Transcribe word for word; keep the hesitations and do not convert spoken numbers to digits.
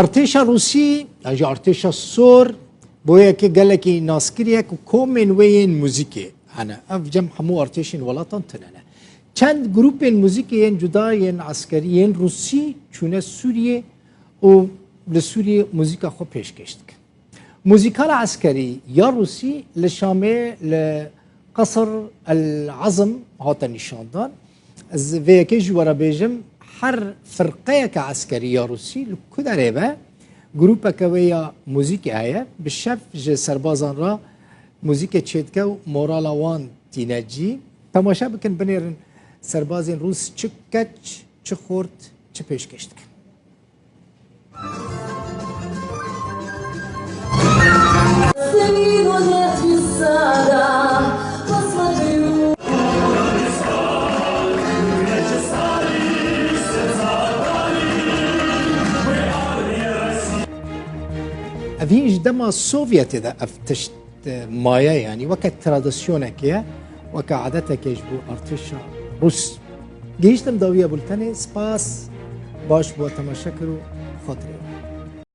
Artêşa Rûsî, yan jî artêşa sor, bo yekê gelekî naskirî ye ku komên wê yên muzîkê hene. Ev cem hemû artêşên welatan tune ne. Çend grûpên muzîkê yên cuda yên eskerî yên Rûsî çûne Sûriyê û li Sûriyê muzîka xwe pêşkêş dikin. Muzîkala eskerî ya Rûsî li Şamê li Qesr El Azm hate nîşandan. Ez vê yekê jî we re bêjim, her firqeyeke eskerî ya Rûsî li ku derê be, grûpeke wê ya muzîkê heye. Bi şev ji serbazan re muzîkê çêdike û morala wan tîne cî. Temaşe bikin, binêrin serbazên Rûs çi keç, çi xort, çi pêşkêş dikin. Ev hîn ji dema Sovyetê de ev tişt e, maye, yanî weke tradisyonekê ye, weke adetekê ji bo artêşa Rûs. Gihîştim dawiya bultenê, spas, baş bo temaşe kir û xatirê.